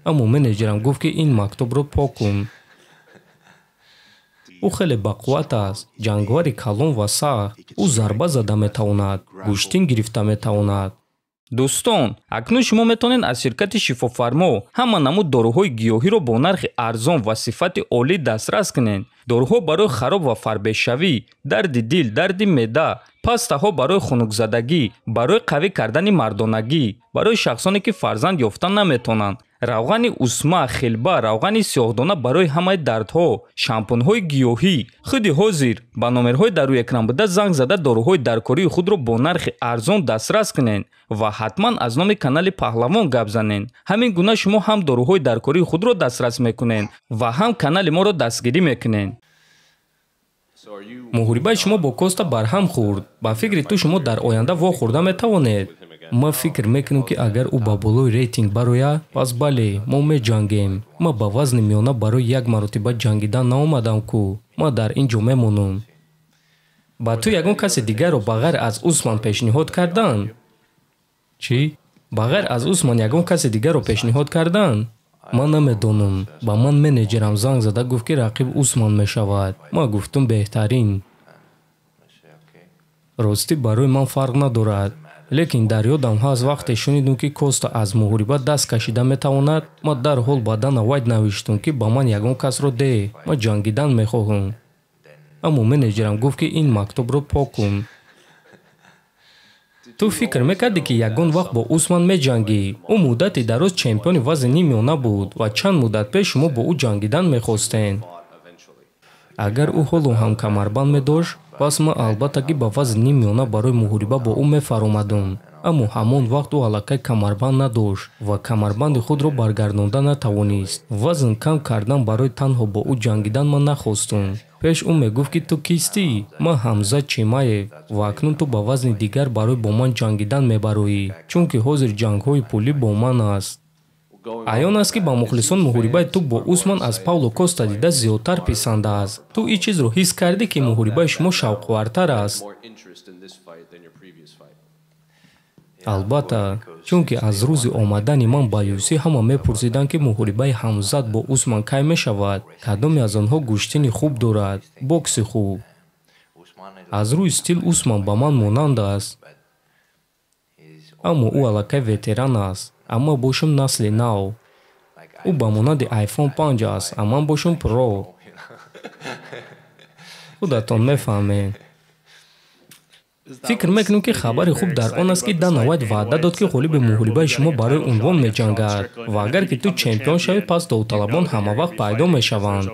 Аммо менеҷерам гуфт, ки ин мактубро пок кун. Ӯ хеле бақувват аст, ҷанговари калон ва сахт. Ӯ зарба зада метавонад, гӯштин гирифта метавонад. Дӯстон, акнун шумо метавонед аз ширкати Шифофармо ҳама намуд доруҳои гиёҳиро бо нархи арзон ва сифати олӣ дастрас кунед. Доруҳо барои хароб ва фарбешавӣ, дарди дил, дарди меъда, пастаҳо барои хунукзадагӣ, барои қавӣ кардани мардонагӣ, барои шахсоне ки фарзанд ёфта наметавонанд, равғани усма, хилба, равғани сиёҳдона барои ҳамаи дардҳо, шампунҳои гиёҳӣ. Худи ҳозир ба номерҳои дар рӯи экран буда занг зада доруҳои даркории худро бо нархи арзон дастрас кунед ва ҳатман аз номи канали Паҳлавон гап занед. Ҳамин гуна шумо ҳам доруҳои даркории худро дастрас мекунед ва ҳам канали моро дастгирӣ мекунед. Муҳорибаи шумо бо Коста барҳам хӯрд. Ба фикри ту, шумо дар оянда вохӯрда метавонед? Ман фикр мекунам, ки агар ӯ ба болои рейтинг барояд, пас бале, мо меҷангем. Ман ба вазни миёна барои як маротиба ҷангидан наомадам ку. Ман дар ин ҷо мемонам. Ба ту ягон касе дигарро ба ғайр аз Усман пешниҳод карданд? Чӣ? Ба ғайр аз Усман ягон касе дигарро пешниҳод карданд? Ман намедонам. Ба ман менеҷерам занг зада гуфт, ки рақиб Усман мешавад. Ман гуфтум, беҳтарин. Ростӣ, барои ман фарқ надорад. Лекин дар ёдам ҳаст, вақте шунидум, ки Коста аз муҳориба даст кашида метавонад, ман дарҳол ба Дана Вайт навиштум, ки ба ман ягон касро деҳ, ман ҷангидан мехоҳам. Аммо менеҷерам гуфт, ки ин мактубро пок кун. Ту фикр мекардӣ, ки ягон вақт бо Усман меҷангӣ? Ӯ муддати дароз чемпиони вазни миёна буд ва чанд муддат пеш шумо бо ӯ ҷангидан мехостед. Агар ӯ ҳоло ҳам камарбанд медошт, пас ман албатта ки ба вазни миёна барои муҳориба бо ӯ мефаромадам. Аммо ҳамон вақт ӯ аллакай камарбанд надошт ва камарбанди худро баргардонда натавонист. Вазн кам кардан барои танҳо бо ӯ ҷангидан ман нахостум. Пеш ӯ мегуфт, ки ту кистӣ? Ман Ҳамзат Чимаев ва акнун ту ба вазни дигар барои бо ман ҷангидан мебароӣ, чунки ҳозир ҷангҳои пулӣ бо ман аст. Аён аст, ки ба мухлисон муҳорибаи ту бо Усман аз Пауло Коста дида зиёдтар писанд аст. Ту ин чизро ҳис кардӣ, ки муҳорибаи шумо шавқовартар аст? Албатта, чунки аз рӯзи омадани ман ба UFC ҳама мепурсиданд, ки муҳорибаи Ҳамзат бо Усман кай мешавад, кадоме аз онҳо гӯштини хуб дорад, бокси хуб. Аз рӯи стил Усман ба ман монанд аст, аммо ӯ аллакай ветеран аст, а ман бошам насли нав. Ӯ ба монанди iPhone 5 аст, а ман бошам Pro. Худатон мефаҳмед. Фикр мекунем, ки хабари хуб дар он аст, ки Дана Вайт ваъда дод, ки ғолиби муҳорибаи шумо барои унвон меҷангад ва агар ки ту чемпион шавӣ, пас довталабон ҳамавақт пайдо мешаванд.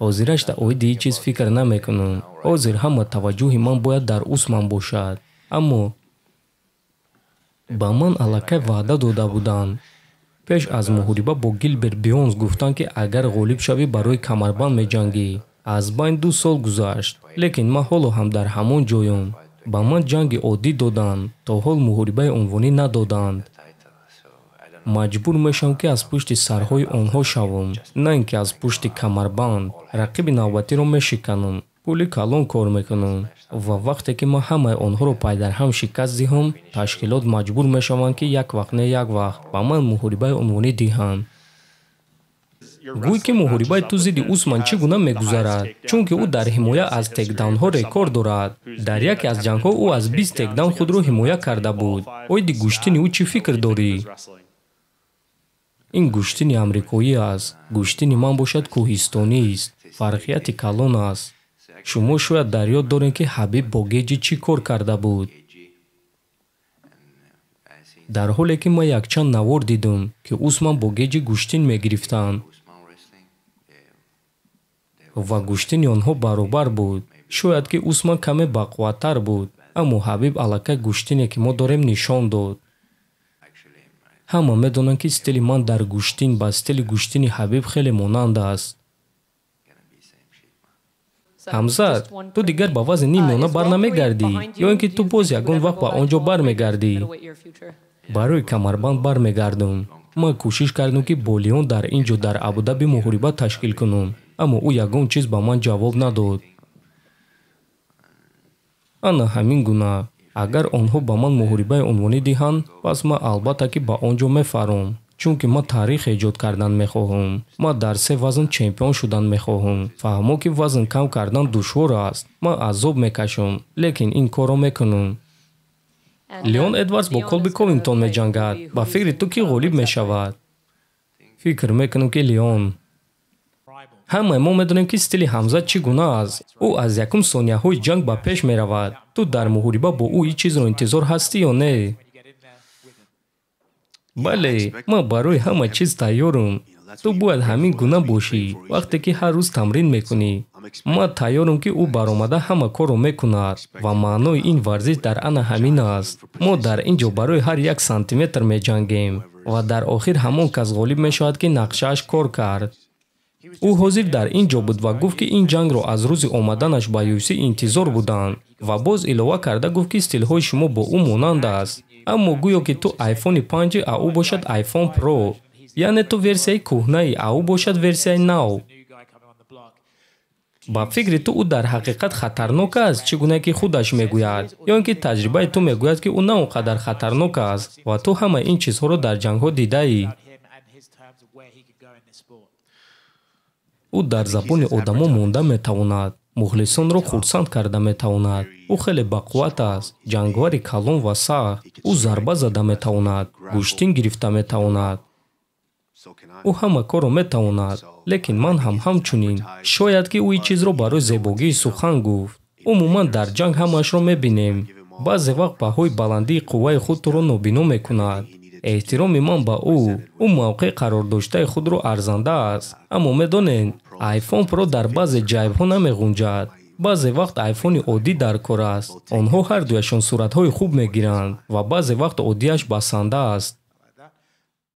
Ҳозираш дар оиди ҳеҷ чиз фикр намекунам. Ҳозир ҳама таваҷҷӯҳи ман бояд дар Усман бошад. Аммо ба ман аллакай ваъда дода буданд. Пеш аз муҳориба бо Гилберт Бёрнс гуфтанд, ки агар ғолиб шавӣ, барои камарбанд меҷангӣ. Аз байн 2 сол гузашт, лекин ман ҳоло ҳам дар ҳамон ҷоям. Ба ман ҷанги оддӣ доданд, то ҳол муҳорибаи унвонӣ надоданд. Маҷбур мешавам, ки аз пушти сарҳои онҳо шавам, на ин ки аз пушти камарбанд. Рақиби навбатиро мешиканам, пули калон кор мекунам ва вақте ки ман ҳамаи онҳоро пайдарҳам шикаст диҳам, ташкилот маҷбур мешаванд, ки як вақт не як вақт ба ман муҳорибаи унвонӣ диҳанд. Гӯй, ки муҳорибаи ту зидди Усман чӣ гуна мегузарад, чунки ӯ дар ҳимоя аз тейкдаунҳо рекорд дорад. Дар яке аз ҷангҳо ӯ аз 20 тейкдаун худро ҳимоя карда буд. Оиди гӯштини ӯ чӣ фикр дорӣ? Ин гӯштини амрикоӣ аст, гӯштини ман бошад кӯҳистонист. Фарқияти калон аст. Шумо шояд дар ёд доред, ки Ҳабиб бо Геҷи чӣ кор карда буд, дар ҳоле ки ман якчанд навор дидум, ки Усман бо Геҷи гӯштин мегирифтанд ва гӯштини онҳо баробар буд. Шояд ки Усман каме бақувваттар буд, аммо Ҳабиб аллакай гӯштине, ки мо дорем, нишон дод. Ҳама медонанд, ки стили ман дар гӯштин ба стили гӯштини Ҳабиб хеле монанд аст. Ҳамзат, ту дигар ба вазни ним миёна барнамегардӣ ё ин ки ту боз ягон вақт ба он ҷо бармегардӣ? Барои камарбанд бармегардам. Ман кӯшиш кардам, ки бо Леон дар ин ҷо, дар Абудаби, муҳориба ташкил кунам, аммо ӯ ягон чиз ба ман ҷавоб надод. Ана ҳамин гуна. Агар онҳо ба ман муҳорибаи унвонӣ диҳанд, пас ман албатта ки ба он ҷо мефаром, чунки ман таърих эҷод кардан мехоҳам. Ман дар се вазн чемпион шудан мехоҳам. Фаҳмо, ки вазн кам кардан душвор аст. Ман азоб мекашам, лекин ин корро мекунам. Леон Эдвардс бо Колби Ковингтон меҷангад. Ба фикри ту, кӣ ғолиб мешавад? Фикр мекунам, ки Леон. Ҳамаи мо медонем, ки стили Ҳамзат чӣ гуна аст. Ӯ аз якум сонияҳои ҷанг ба пеш меравад. Ту дар муҳориба бо ӯ ин чизро интизор ҳастӣ ё не? Бале, ман барои ҳама чиз тайёрам. Ту бояд ҳамин гуна бошӣ, вақте ки ҳар рӯз тамрин мекунӣ. Ман тайёрам, ки ӯ баромада ҳама корро мекунад, ва маънои ин варзиш дар ана ҳамин аст. Мо дар ин ҷо барои ҳар як сантиметр меҷангем, ва дар охир ҳамон кас ғолиб мешавад, ки нақшааш кор кард. Ӯ ҳозир дар ин ҷо буд ва гуфт, ки ин ҷангро аз рӯзи омаданаш ба UFC интизор буданд, ва боз илова карда гуфт, ки стилҳои шумо бо ӯ монанд аст, аммо гӯё ки ту iPhone 5, а ӯ бошад iPhone Pro, яъне ту версияи кӯҳнаи, а ӯ бошад версияи нав. Ба фикри ту, ӯ дар ҳақиқат хатарнок аст, чӣ гуна ки худаш мегӯяд, ё ин ки таҷрибаи ту мегӯяд, ки ӯ на он қадар хатарнок аст ва ту ҳамаи ин чизҳоро дар ҷангҳо дидаӣ? Ӯ дар забони одамо монда метавонад, мухлисонро хурсанд карда метавонад. Ӯ хеле бақувват аст, ҷангвари калон ва сахт. Ӯ зарба зада метавонад, гӯштин гирифта метавонад. Ӯ ҳама корро метавонад, лекин ман ҳам ҳамчунин. Шояд ки ӯ ин чизро барои зебогии сухан гуфт. Умуман, дар ҷанг ҳамаашро мебинем. Баъзе вақт баҳои баландии қувваи худ туро нобино мекунад. Эҳтироми ман ба ӯ, ӯ мавқеъ қарордоштаи худро арзанда аст, аммо медонед, iPhone Pro дар баъзе ҷайбҳо намеғунҷад. Баъзе вақт айфони оддӣ дар кор аст. Онҳо ҳардуяшон суратҳои хуб мегиранд, ва баъзе вақт оддиаш басанда аст.